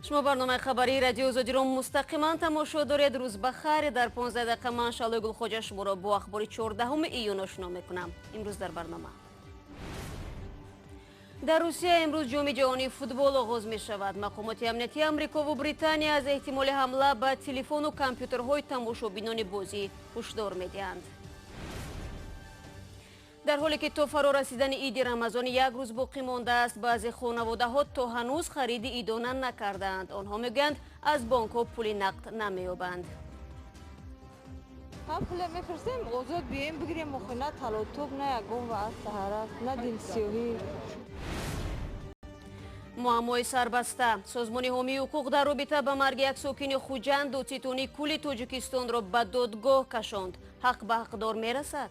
Шумо барномаи хабарии Радиои Озодиро мустақиман тамошо доред. Рӯз ба хайр. Дар 15 дақиқа ман Шалои Гулхоҷа шуморо бо ахбори 14 июн ошно мекунам. Имрӯз дар барнома. Дар Русия имрӯз Ҷоми ҷаҳонии футбол оғоз мешавад. Мақомоти амниятии Амрикову Британия аз эҳтимоли ҳамла ба телефону компютерҳои тамошобинони бозӣ ҳушдор медиҳанд. Дар ҳоле ки то фаро расидани иди Рамазон як рӯз боқӣ мондааст, баъзе хонаводаҳо то ҳанӯз хариди идона накардаанд. Онҳо мегӯянд, аз бонкҳо пули нақд намеёбанд. Ҳам пуле мефирстем, озод биёем бигирем, охи на талотуб, на ягон ва саҳара, на дилсиёҳӣ. Муаммои сарбаста. Созмони ҳомии ҳуқуқ дар робита ба марги як сокини Хуҷанд додситонии кулли Тоҷикистонро ба додгоҳ кашонд. Ҳақ ба ҳақдор мерасад?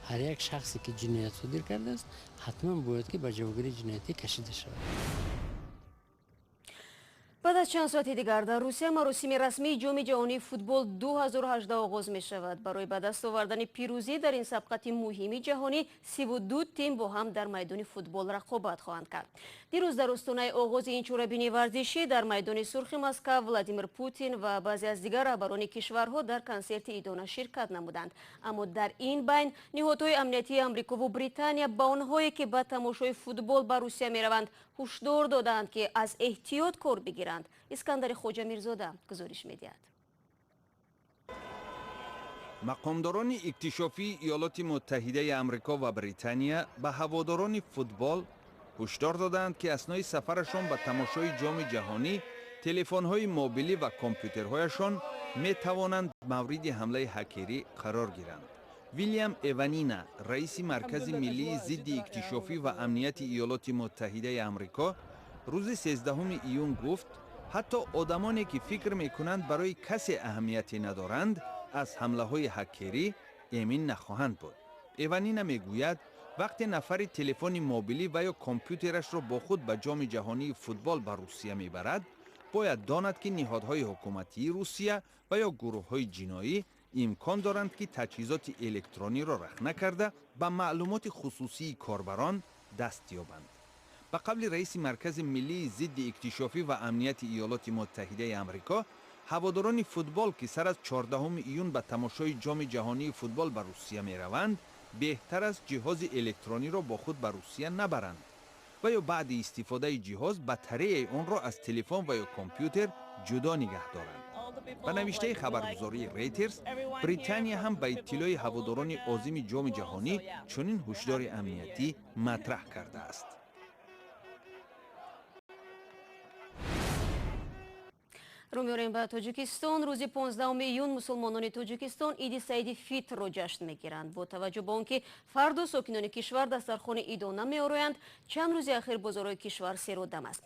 Ҳар як шахсе ки ҷиноят содир кардааст, ҳатман бояд ки ба ҷавобгарии ҷиноятӣ кашида шавад. Баъд аз чанд соати дигар дар Русия маросими расмии Ҷоми ҷаҳонии футбол 2018 оғоз мешавад. Барои ба даст овардани пирӯзӣ дар ин сабқати муҳими ҷаҳонӣ 32 тим бо ҳам дар майдони футбол рақобат хоҳанд кард. Дирӯз дар остонаи оғози ин чорабинии варзишӣ дар майдони Сурхи Москав Владимир Путин ва баъзе аз дигар раҳбарони кишварҳо дар консерти идона ширкат намуданд. Аммо дар ин байн ниҳодҳои амниятии Амрикову Британия ба онҳое, ки ба тамошои футбол ба Русия мераванд, ҳушдор додаанд, ки аз эҳтиёт кор бигиранд. Искандари Хоҷа Мирзода гузориш медиҳад. Мақомдорони иктишофии Иёлоти Муттаҳидаи Амрико ва Британия ба ҳаводорони футбол ҳушдор додаанд, ки аснои сафарашон ба тамошои Ҷоми ҷаҳонӣ телефонҳои мобилӣ ва компютерҳояшон метавонанд мавриди ҳамлаи ҳакерӣ қарор гиранд. Вилям Эванина, раиси Маркази миллии зидди иктишофӣ ва амнияти Иёлоти Муттаҳидаи Амрико, рӯзи 13 июн гуфт, ҳатто одамоне ки фикр мекунанд барои касе аҳамияте надоранд, аз ҳамлаҳои ҳакерӣ эмин нахоҳанд буд. Эванина мегӯяд, вақте нафари телефони мобилӣ ва ё компютерашро бо худ ба Ҷоми ҷаҳонии футбол ба Русия мебарад, бояд донад, ки ниҳодҳои ҳукуматии Русия ва ё гурӯҳҳои ҷиноӣ имкон доранд, ки таҷҳизоти электрониро рахна карда, ба маълумоти хусусии корбарон даст ёбанд. Ба қавли раиси Маркази миллии зидди иктишофӣ ва амнияти Иёлоти Муттаҳидаи Амрико, ҳаводорони футбол, ки сар аз 14 июн ба тамошои Ҷоми ҷаҳонии футбол ба Русия мераванд, беҳтар аст ҷиҳози электрониро бо худ ба Русия набаранд ва ё баъди истифодаи ҷиҳоз батареяи онро аз телефон ва ё компютер ҷудо нигаҳ доранд. Ба навиштаи хабаргузории Рейтерс, Британия ҳам ба иттилои ҳаводорони озими Ҷоми ҷаҳонӣ чунин ҳушдори амниятӣ матраҳ кардааст. Рӯ меорем ба Тоҷикистон. Рӯзи 15 июн мусулмонони Тоҷикистон иди Саиди Фитрро ҷашн мегиранд. Бо таваҷҷӯҳ ба он ки фарду сокинони кишвар дастархони идона меороянд, чанд рӯзи ахир бозорҳои кишвар серодам аст.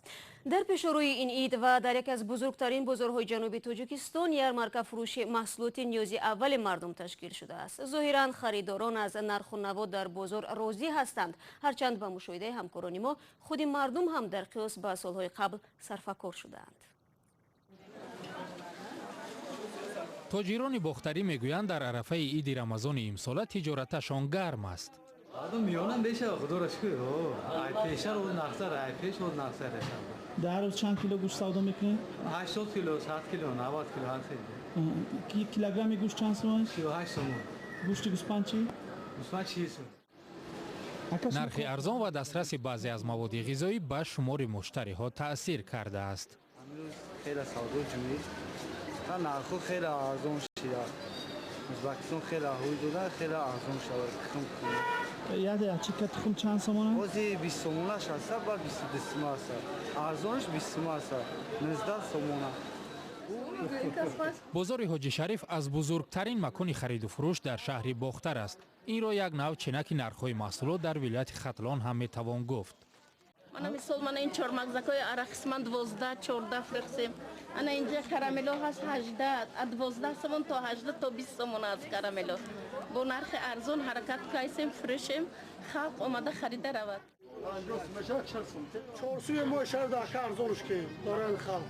Дар пешорӯи ин ид ва дар яке аз бузургтарин бозорҳои ҷануби Тоҷикистон ярмарка фурӯши маҳсулоти ниёзи аввали мардум ташкил шудааст. Зоҳиран, харидорон аз нарху наво дар бозор розӣ ҳастанд. Ҳарчанд ба мушоҳидаи ҳамкорони мо, худи мардум ҳам дар қиёс ба солҳои қабл сарфакор шудаанд. Тоҷирони бохтарӣ мегӯянд, дар арафаи иди Рамазони имсола тиҷораташон гарм аст. Дар рӯз чанд кило гӯшт савдо мекунед? 80 кило, 100 кило, 90 кило, ҳар хел. Килограмми гӯшт чанд сомон? 38 сомон. Гӯшти гӯспанд чӣ? Гӯспанд 40 сомон. Нархи арзон ва дастраси баъзе аз маводи ғизоӣ ба шумори муштариҳо таъсир кардааст. Хеле савдо ҷӯӣ, нархҳо хеле арзон шуда. Ӯзбекистон хеле ҳуй дода, хеле арзон шуда. Тухм Яъне чика тухм чанд сомон аст? Ҳозир 20 сомонаш аст, ба 22 сомон аст. Арзонаш 20 сомон аст, 19 сомона. Бозори Ҳоҷи Шариф аз бузургтарин макони хариду фурӯш дар шаҳри Бохтар аст. Инро як нав ченаки нархҳои маҳсулот дар вилояти Хатлон ҳам метавон гуфт. Мана мисол, мана ин чормағзакҳои арахис ман 12, 14 фурӯхтем. Ана инҷа карамело ҳаст 18, аз 12 сомон то 18 то 20 сомон аст карамело. Бо нархи арзон ҳаракат кайсем, фурӯшем, халқ омада харида равад. Чорсӯи мо шаҳр дака арзонш ки барои халқ.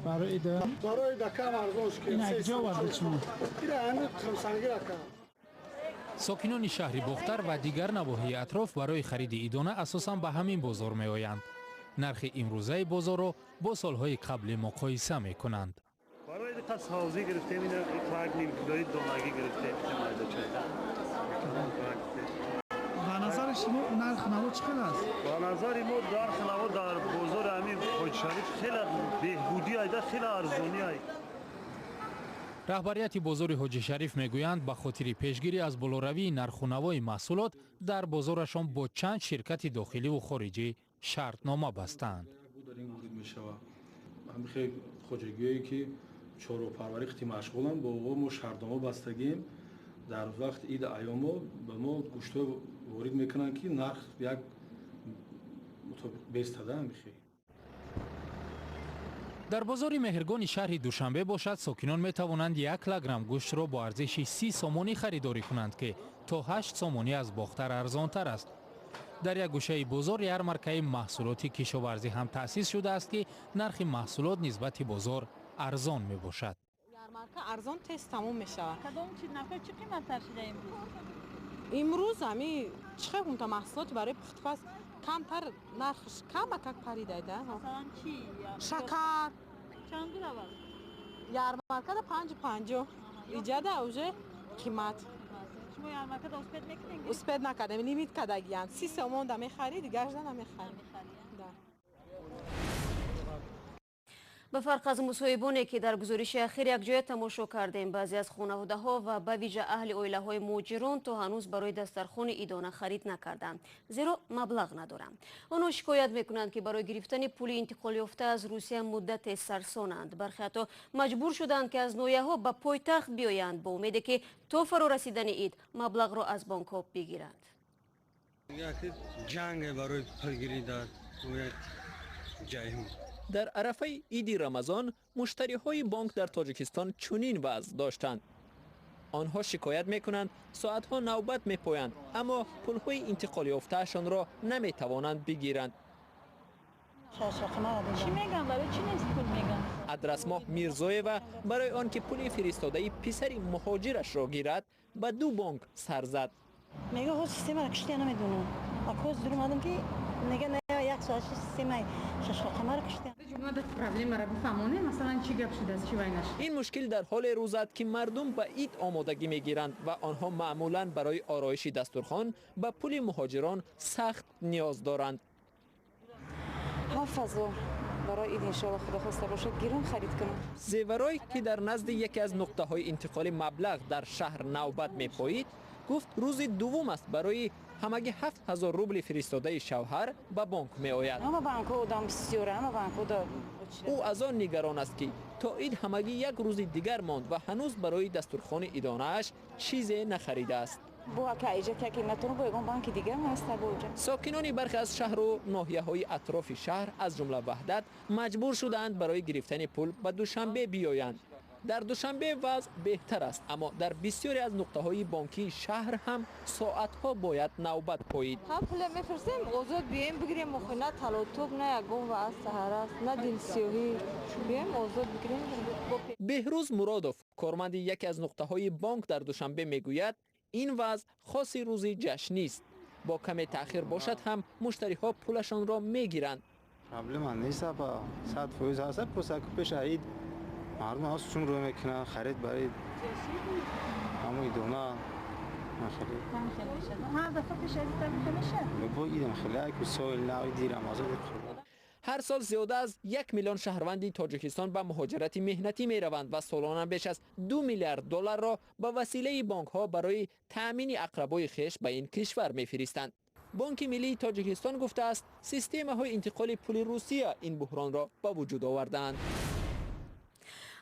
Барои ида? Барои дакам арзонш ки. Ин акҷо оварда шумо? Ира ҳамин қимсангир ака. Сокинони шаҳри Бохтар ва дигар навоҳии атроф барои хариди идона асосан ба ҳамин бозор меоянд. Нархи имрӯзаи бозорро бо солҳои қаблӣ муқоиса мекунанд. Барои диққат савзӣ гирифтем, ина як ним килои донагӣ гирифтем. Ба назари шумо нархи наво чӣ қадр аст? Ба назари мо нархи наво дар бозори ҳамин Ҳоҷишариф хеле беҳбудӣ айда, хеле арзонӣ ай. Раҳбарияти бозори Ҳоҷишариф мегӯянд, ба хотири пешгирӣ аз болоравии нарху навои маҳсулот дар бозорашон бо чанд ширкати дохиливу хориҷӣ шартнома бастаанд. Ҳамихе хоҷагиҳое ки чорвопарварӣ қити машғуланд, бо онҳо мо шартнома бастагием. Дар вақти иди айёмо ба мо гӯштҳо ворид мекунанд, ки нарх як мутобиқ бестада ҳамихе. Дар бозори Меҳргони шаҳри Душанбе бошад, сокинон метавонанд 1 килограмм гӯштро бо арзиши 30 сомонӣ харидорӣ кунанд, ки то 8 сомонӣ аз Бохтар арзонтар аст. Дар як гӯшаи бозор ярмаркаи маҳсулоти кишоварзӣ ҳам таъсис шудааст, ки нархи маҳсулот нисбати бозор арзон мебошад. Ярмарка арзон, тез тамом мешавад. Кадом чи нархҳо чӣ қиматтар шуда имрӯз? Имрӯз ами чӣ хел гумта, маҳсулоти барои пухтупаз камтар, нархш камакак паридайда. Масалан, чӣ? Шакар. Чанд равад? Ярмаркада 5,50, иҷада уже қимат. Шумо ярмаркада успеть мекунед? Успеть накардем, лимит кардагиянд. 30 сомон да мехарӣ, дигарашда намехарӣ. Ба фарқ аз мусоҳибоне, ки дар гузориши ахир якҷоя тамошо кардем, баъзе аз хонаводаҳо ва ба вижа аҳли оилаҳои муҳоҷирон то ҳанӯз барои дастархони идона харид накарданд, зеро маблағ надоранд. Онҳо шикоят мекунанд, ки барои гирифтани пули интиқолёфта аз Русия муддате сарсонанд. Бархе ҳатто маҷбур шуданд, ки аз ноҳияҳо ба пойтахт биёянд, бо умеде ки то фаро расидани ид маблағро аз бонкҳо бигиранд. Ҷанге барои пулгирӣ дар Ҷайҳун. Дар арафаи иди Рамазон муштариҳои бонк дар Тоҷикистон чунин вазъ доштанд. Онҳо шикоят мекунанд, соатҳо навбат мепоянд, аммо пулҳои интиқолёфтаашонро наметавонанд бигиранд. Чӣ меган, барои чӣ нест пул меган? Адрасмоҳ Мирзоева барои он ки пули фиристодаи писари муҳоҷирашро гирад, ба ду бонк сар зад. Мега, ҳоз системаро киштия, намедонам. Акоз дур омадам, ки мега, не, як соат системаи шашрақамаро киштия. Проблемаро бифаҳмонем, масалан, чӣ гап шудааст, чӣ вай нашуд? Ин мушкил дар ҳоле рӯ зад, ки мардум ба ид омодагӣ мегиранд ва онҳо маъмулан барои ороиши дастурхон ба пули муҳоҷирон сахт ниёз доранд. 7000 барои ид, иншоалло, худо хоста бошад, гирон харид кунам. Зеварой, ки дар назди яке аз нуқтаҳои интиқоли маблағ дар шаҳр навбат мепоид, гуфт, рӯзи дуввум аст барои ҳамагӣ 7000 рубли фиристодаи шавҳар ба бонк меояд. Ҳама банкҳо одам бисёра, ҳама банкҳо. Ӯ аз он нигарон аст, ки то ид ҳамагӣ як рӯзи дигар монд ва ҳанӯз барои дастурхони идонааш чизе нахаридааст. Бо ака иҷа ки натонам, бо ягон банки дигар ҳаста бо уҷа. Сокинони бархе аз шаҳру ноҳияҳои атрофи шаҳр, аз ҷумла Ваҳдат, маҷбур шудаанд барои гирифтани пул ба Душанбе биёянд. Дар Душанбе вазъ беҳтар аст, аммо дар бисёре аз нуқтаҳои бонкии шаҳр ҳам соатҳо бояд навбат поид. Ҳам пуле мефирстем, озод биёем бигирем охи, на талотуб, на ягон ваъз саҳар аст, на дилсиёҳӣ, биёем озод бигирем. Беҳрӯз Муродов, корманди яке аз нуқтаҳои бонк дар Душанбе, мегӯяд, ин вазъ хоси рӯзи ҷашнист. Бо каме таъхир бошад ҳам муштариҳо пулашонро мегиранд. Проблема нест, апа, 100% ҳаста. Просто пеша ид мардум ҳаст, чун рӯ мекунанд харид барои ҳамун идона. Ҳар дафъа пеш аз ид мешавад? Бо идам хеле ку соли нав, иди Рамазон. Ҳар сол зиёда аз 1 миллион шаҳрванди Тоҷикистон ба муҳоҷирати меҳнатӣ мераванд ва солона беш аз 2 миллиард долларро ба василаи бонкҳо барои таъмини ақрабои хеш ба ин кишвар мефиристанд. Бонки Миллии Тоҷикистон гуфтааст, системаҳои интиқоли пули Русия ин буҳронро ба вуҷуд овардаанд.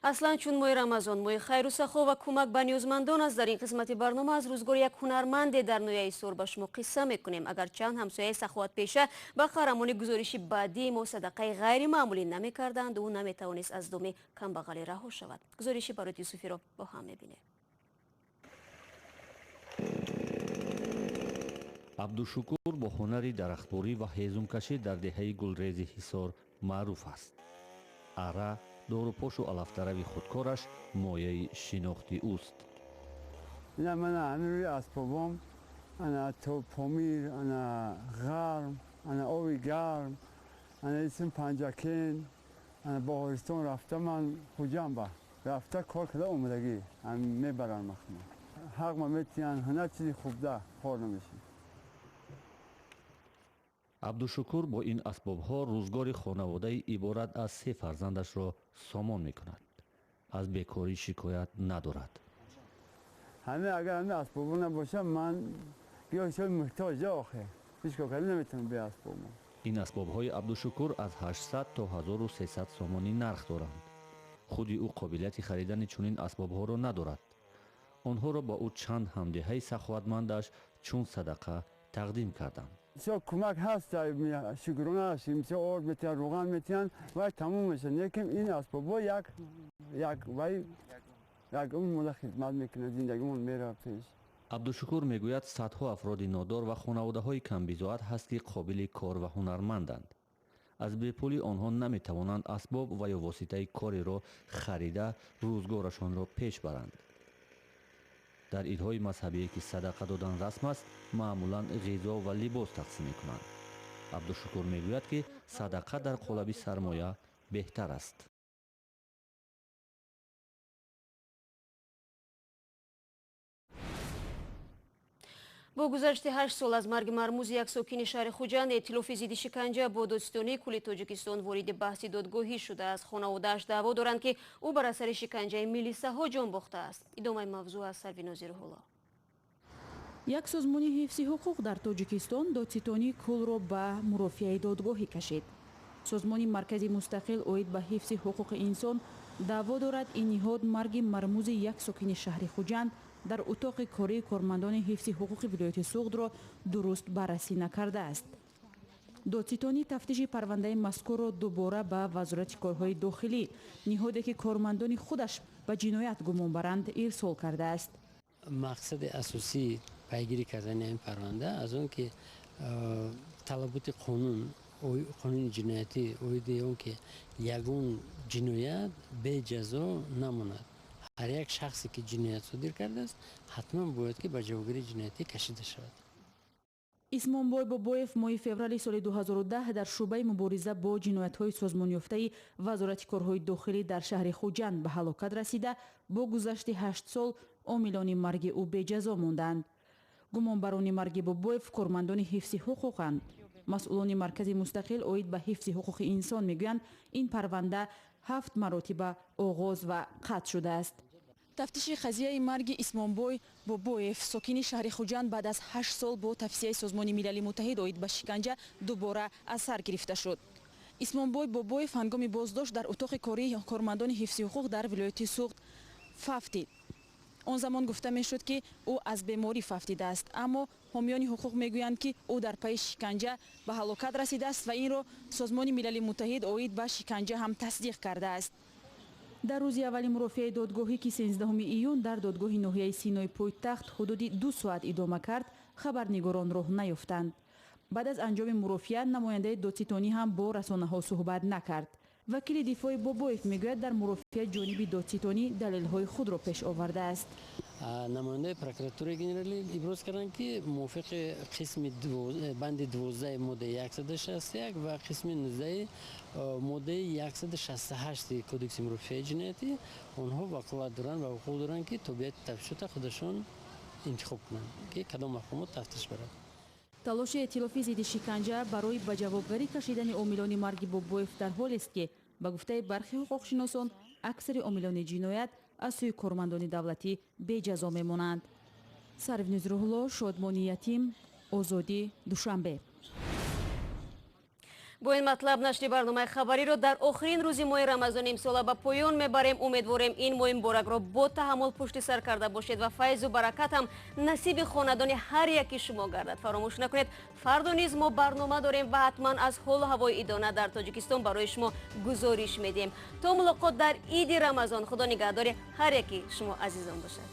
Аслан, чун моҳи Рамазон моҳи хайру сахо ва кӯмак ба ниёзмандон аст, дар ин қисмати барнома аз рӯзгори як ҳунарманде дар ноҳияи Ҳисор ба шумо қисса мекунем. Агар чанд ҳамсояи саховатпеша ба қаҳрамони гузориши баъдии мо садақаи ғайримаъмулӣ намекарданд, ӯ наметавонист аз доми камбағалӣ раҳо шавад. Гузориши Барот Юсуфиро бо ҳам мебинем. Абдушукур бо ҳунари дарахтборӣ ва ҳезумкашӣ дар деҳаи Гулрези Ҳисор маъруф аст. Ара, дорупошу алафдарави худкораш мояи шинохти ӯст. Ина мана ҳамин рӯи асбобом, ана то Помир, ана ғарм, ана ови гарм. ана исм Панҷакен, ана Баҳористон рафта, ман Хуҷанба рафта кор карда омадагӣ, мебаранд махма. Ҳақ ма метиҳанд, ҳунар чизи хубда кор намешид. Абдушукур бо ин асбобҳо рӯзгори хонаводаи иборат аз се фарзандашро сомон мекунад. Аз бекорӣ шикоят надорад. Ҳаме агар ҳаме асбобо набошам, ман гӯё муҳтоҷ охе. Ҳеҷ кор карда наметавонам бе асбобо. Ин асбобҳои Абдушукур аз 800 то 1300 сомонӣ нарх доранд. Худи ӯ қобилияти харидани чунин асбобҳоро надорад. Онҳоро ба ӯ чанд ҳамдеҳаи саховатмандаш чун садақа тақдим карданд. Бисёр кӯмак ҳаст, шукрона аст, бисёр орд метиҳанд, рӯған метиҳанд, вай тамом мешавад. Лекин ин асбобҳо як як вай як умр хидмат мекунад, зиндагимон меравад пеш. Абдушукур мегӯяд, садҳо афроди нодор ва хонаводаҳои камбизоат ҳаст, ки қобили кор ва ҳунарманданд. Аз бепулӣ онҳо наметавонанд асбоб ва ё воситаи кориро харида рӯзгорашонро пеш баранд. Дар идҳои мазҳабие, ки садақа додан расм аст, маъмулан ғизо ва либос тақсим мекунанд. Абдушукур мегӯяд, ки садақа дар қолаби сармоя беҳтар аст. Бо гузашти 8 сол аз марги мармузи як сокини шаҳри Хуҷанд, эътилофи зидди шиканҷа бо додситонии кулли Тоҷикистон вориди баҳси додгоҳӣ шудааст. Хонаводааш даъво доранд, ки ӯ бар асари шиканҷаи милисаҳо ҷон бохтааст. Идомаи мавзӯъ аз Сарвинозир Ҳуло. Як созмони ҳифзи ҳуқуқ дар Тоҷикистон додситонии куллро ба мурофиаи додгоҳӣ кашид. Созмони Маркази мустақил оид ба ҳифзи ҳуқуқи инсон даъво дорад, ин ниҳод марги мармузи як сокини шаҳри Хуҷанд дар утоқи кории кормандони ҳифзи ҳуқуқи вилояти Суғдро дуруст баррасӣ накардааст. Додситонӣ тафтиши парвандаи мазкурро дубора ба Вазорати корҳои дохилӣ, ниҳоде ки кормандони худаш ба ҷиноят гумон баранд, ирсол кардааст. Мақсади асосии пайгирӣ кардани ин парванда аз он ки талаботи қонун, қонуни ҷиноятӣ оиди он ки ягон ҷиноят беҷазо намонад. Ҳар як шахсе ки ҷиноят содир кардааст, ҳатман бояд ки ба ҷавобгарии ҷиноятӣ кашида шавад. Исмонбой Бобоев моҳи феврали соли 2010 дар шӯъбаи мубориза бо ҷиноятҳои созмонёфтаи Вазорати корҳои дохилӣ дар шаҳри Хуҷанд ба ҳалокат расида, бо гузашти 8 сол омилони марги ӯ беҷазо монданд. Гумонбарони марги Бобоев кормандони ҳифзи ҳуқуқанд. Масъулони Маркази мустақил оид ба ҳифзи ҳуқуқи инсон мегӯянд, ин парванда 7 маротиба оғоз ва қатъ шудааст. Тафтиши қазияи марги Исмонбой Бобоев, сокини шаҳри Хуҷанд, баъд аз 8 сол бо тавсияи Созмони Милали Муттаҳид оид ба шиканҷа дубора аз сар гирифта шуд. Исмонбой Бобоев ҳангоми боздошт дар утоқи кории кормандони ҳифзи ҳуқуқ дар вилояти Суғд фавтид. Он замон гуфта мешуд, ки ӯ аз беморӣ фавтидааст, аммо ҳомиёни ҳуқуқ мегӯянд, ки ӯ дар пайи шиканҷа ба ҳалокат расидааст ва инро Созмони Милали Муттаҳид оид ба шиканҷа ҳам тасдиқ кардааст. Дар рӯзи аввали мурофиаи додгоҳӣ, ки 13 июн дар додгоҳи ноҳияи Синои пойтахт ҳудуди 2 соат идома кард, хабарнигорон роҳ наёфтанд. Баъд аз анҷоми мурофиа намояндаи додситонӣ ҳам бо расонаҳо суҳбат накард. Вакили дифои Бобоев мегӯяд, дар мурофиа ҷониби додситонӣ далелҳои худро пеш овардааст. Намояндаи прокуратураи генералӣ иброз карданд, ки мувофиқи қисми банди 12 моддаи 161 ва қисми 19 моддаи 168 кодекси мурофиаи ҷиноятӣ онҳо ваколат доранд ва ҳуқуқ доранд, ки тобеияти тафтишота худашон интихоб кунанд, ки кадом мақомот тафтиш барад. Талоши эътилофи зидди шиканҷа барои ба ҷавобгарӣ кашидани омилони марги Бобоев дар ҳолест, ки ба гуфтаи бархи ҳуқуқшиносон аксари омилони ҷиноят аз сӯи кормандони давлатӣ беҷазо мемонанд. Сарвниз Руҳулло, Шодмони Ятим, Озодӣ, Душанбе. Бо ин матлаб нашри барномаи хабариро дар охирин рӯзи моҳи Рамазони имсола ба поён мебарем. Умедворем, ин моҳи муборакро бо таҳаммул пушти сар карда бошед ва файзу баракат ҳам насиби хонадони ҳар яки шумо гардад. Фаромӯш накунед, фардо низ мо барнома дорем ва ҳатман аз ҳолу ҳавои идона дар Тоҷикистон барои шумо гузориш медиҳем. То мулоқот дар иди Рамазон, Худо нигаҳдори ҳар яки шумо азизон бошад.